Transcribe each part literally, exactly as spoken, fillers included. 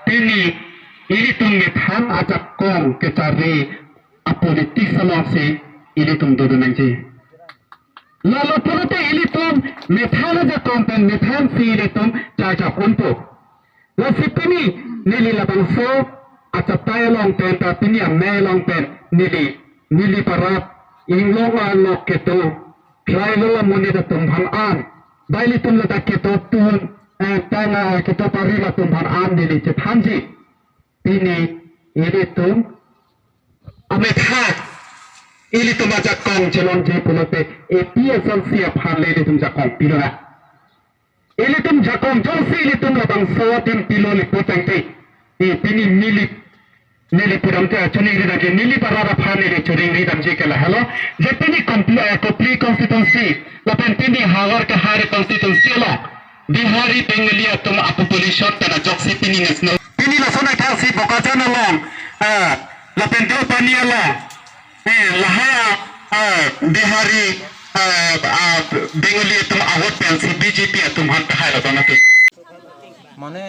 pini ilitum methang ajakong kechari a-politics alongsi ilitum dodun nangji. Lalo pulote ilitum methang ajakong pen methangsi ilitum charjap unpo. Lasi pini neli labangso achatai along pen ta pini amei along pen neli, neli parap inglong anok kedo tribal amonit atum aphan an, bai ilitum ladak kedo tun, eh, tanga kedo pari latum aphan an neli chethanji. Pini ilitum amethang ilitum ajakong chelongji pulote A P H L C aphan le ilitum jakong pilonang. Ilitum jakong jongsi ilitum labangso adim pilo le pu tangte, eh, pini neli, neli pudamte choningri damji, neli parap aphan neli choningri damji ke lahelo. Je pini Kopili, eh, Kopili constituency lapen pini Howraghat constituency along Bihari Bengali atum a-population pen ajoksi pini national, pini lason athak si Bokajan along, eh, lapen Deopani along, eh, lahai, eh, Bihari, eh, ah, Bengali atum a-vote pensi B J P atum aphan kahai labang atum. Mane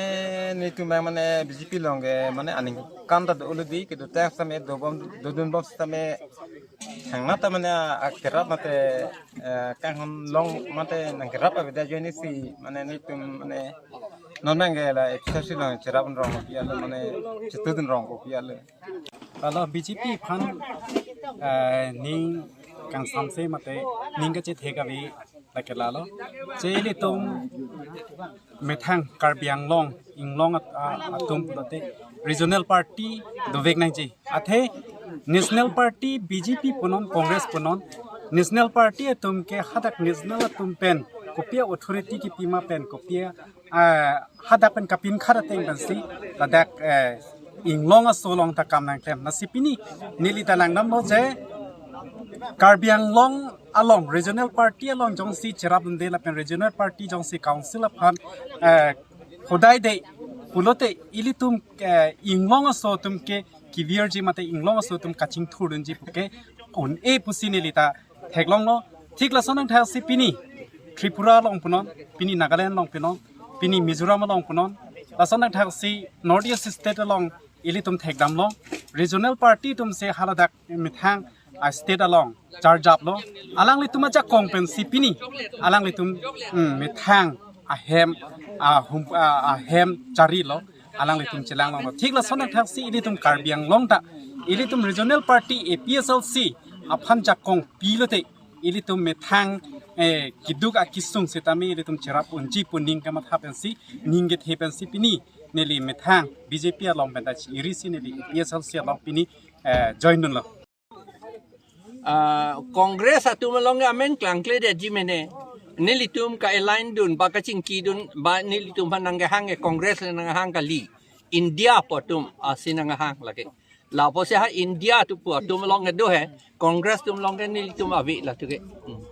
nelitum abang mane B J P along ke mane aningkan ta do uludi kedo tang sitame dobom dodunbom sitame thangnat ta mane akerap mate, eh, kanghon long mate nangkerap avedet ajoine si mane nelitum mane non abang ke la A P H L C along cherap un rong kopi alo mane chetudun rong kopi alo. Lalo B J P aphan, eh, ning kangsamse mate ning kachethek ave lake lalo. Je ilitum methang Karbi Anglong, inglong at-, a-, atum pulote regional party dovek nangji. Athe national party B J P punon, Congress punon, national party atum ke hadak national atum pen kopi a-authority kipima pen kopi a, ah, hadak pen kapinkhat ateng pensi ladak, eh, inglong aso along ta kam nangklem. Lasi pini neli ta langdamlo je Karbi Anglong along regional party along jongsi cherap unde lapen regional party jongsi council aphan, eh, hodai de pulote ilitum, eh, inglong aso atum ke kivirji mate inglong aso atum kachingthurdunji puke un-e pusi neli ta theklonglo. Thik lason athak si pini Tripura along punon, pini Nagaland along punon, pini Mizoram along punon, lason athak si North East state along ilitum thekdamlo. Regional party atum si haladak methang a-state along charjaplo. Alanglitum ajakong pensi pini alanglitum, mm, methang ahem, ahum, ah, ahem charilo. Alanglitum chelanglonglo. Thik lason athak si ilitum Karbi Anglong ta ilitum regional party A P H L C aphan jakong pilote ilitum methang, eh, keduk akesung sitame ilitum cherap unji pu ning kamatha pensi, ning kethe pensi pini neli methang B J P along pen ta iri si neli A P H L C along pini, eh, join dunlo. Ah, Congress atum along ke amen klangkledetji mene. Nelitum ka-align dun, ba kachingki dun, ba nelitum aphan nangkehang ke Congress le nanghang kali. India pu atum asi nanghang lake. Lapusi ha India atum pu atum along ke do he. Congress atum along ke nelitum ave latum ke. Hmm.